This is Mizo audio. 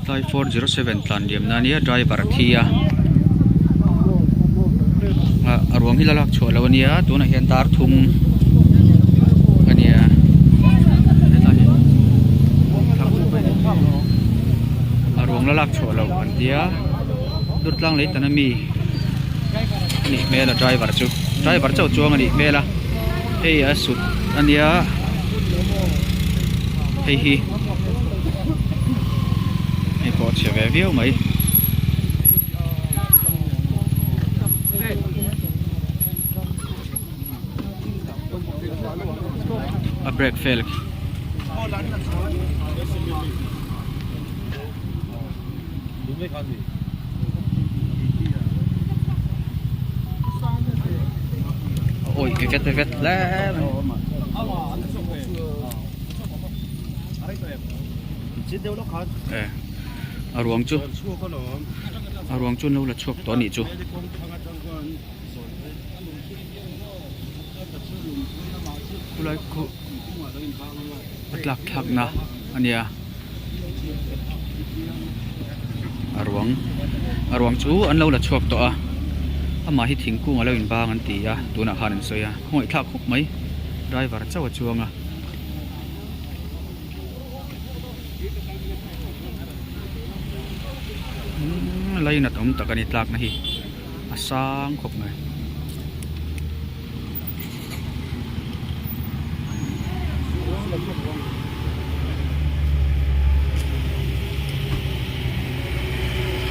Tlai 407 tlan liam na ania driver a thi a ah a ruang hi la lak chhuah loh ania tunah hian dar thum ania hetah hian a ruang la lak chhuah loh an tia durtlang lei tan ami anih hmel a driver chu driver chauh chuang anih hmel a hei a sut ania hei hi hei pawh a chhe ve viau mai. A brake fail Ôi cái vết cái vết lẽ A ruang chu a ruang chu an lo la chhuak tawh a nih chu. Khulai khu a tlak thlak na a nia a ruang a ruang chu an lo la chhuak tawh a amah hi thingkung a lo in bang an ti a tunah khan an sawi a khawngaih thlak khawp mai driver chauh a chuang a. Lainat awm tak a ni tlakna hi a sang khawp mai.